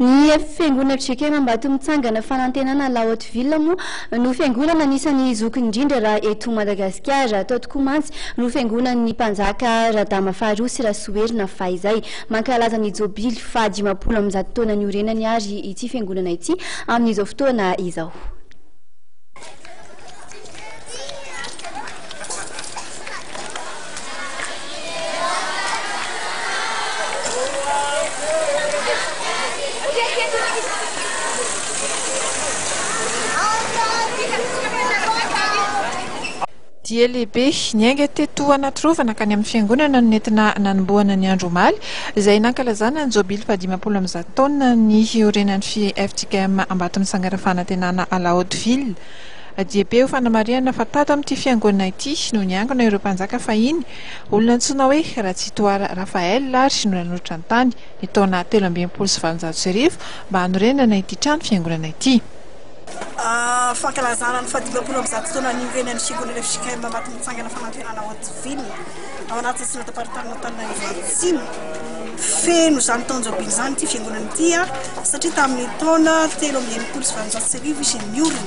Ny fiangonana fjkm Ambatomitsangana Fanantenana La Haute Ville moa no fiangonana anisan'ny zokiny indrindra raha eto Madagasikara. Tao tokoa mantsy no fiangonan'ny mpanjaka Radama faharoa sy Rasoherina fahizay. Mankalaza ny jobily faha 150 taona niorenany ary ity fiangonana ity amin'izao fotoana izao. Dia lehibe niainga teto Anatirova nankany amin'ny fiangonana no nentina nanombohana ny andro omaly, izay nankalazana ny jobily faha 150 taona niorenan'ny fjkm Ambatomitsangana Fanantenana à la Haute Ville. Dia be ho fanamarihana fa tato amin'ity fiangonana ity no niangona ireo mpanjaka fahiny, olona antsoina hoe Ratsitohara Raphaël ary no nanolotra ny tany ny taona 1863 mba hanorenana ity trano fiangonana ity. Fankalazana ny faha 150 taona niorenan'ny fiangonana fjkm Ambatomitsangana Fanantenana Haute Ville ao anatin'ny synodam-paritanin'Antananarivo Atsimo. Feno izany taon-jobily izany ity fiangonana ity satria tamin'ny taona 1863 izy niorina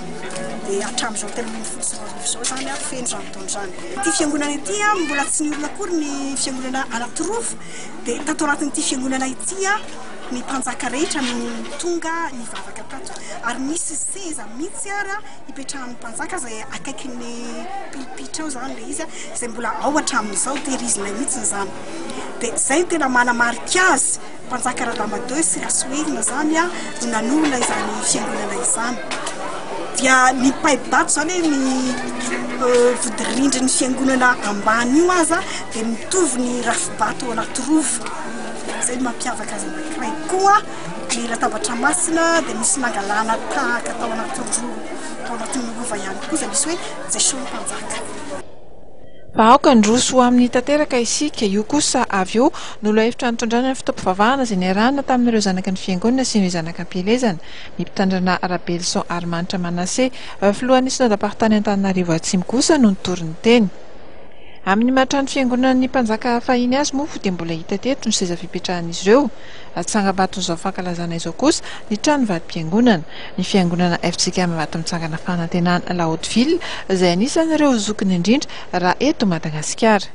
dia hatramin'izao 2013 izao izany feno izany taona izany. Ity fiangonana ity mbola tsy niorina akory ny fiangonana Anatirova dia tato anatin'ity fiangonana ity ny mpanjaka rehetra no tonga nivavaka tato ary misy seza mihitsy ary ipetrahan'ny mpanjaka izay akaikin'ny pilipitra ao izany ilay izy izay mbola ao hatramin'izao, tehirizinay mihitsy izany. Dia izay no tena manamarika azy, Mpanjaka Radama ii sy Rasoherina izany no nanorina izany fiangonana izany. Dia ny pai-bato izany hoe ny vodirindrin'ny fiangonana ambany io aza dia mitovy ny rafi-bato ao anaty rova. Izay no mampiavaka azy anankiray. Koa ny latabatra masina dia misy nangalana tahaka tao anaty rova, tao anatin'ny rova ihany koa izay misy hoe Jesoa Mpanjaka. Fa aoka handroso ho amin'ny tanteraka isika. Io kosa avy eo no lohahevitra nitondrana ny fotoam-pivavahana izay niarahana tamin'ireo zanaky ny Fiangonana sy ny zanak'Ampielezana. Ny Mpitandrina Rabelison Harimanitra Manassé, filohan'ny Synodam-paritany Antananarivo Atsimo kosa no nitory ny teny. Amin'ny maha trano fiangonan'ny mpanjaka fahiny azy moa dia mbola hita teto ny seza fipetrahan'izy ireo. Tsangambaton'izao fankalazana izao kosa ny trano vadim-piangonana. Ny fiangonana fjkm Ambatomitsangana Fanantenana La Haute Ville izay anisan'ireo zokiny indrindra raha eto Madagasikara.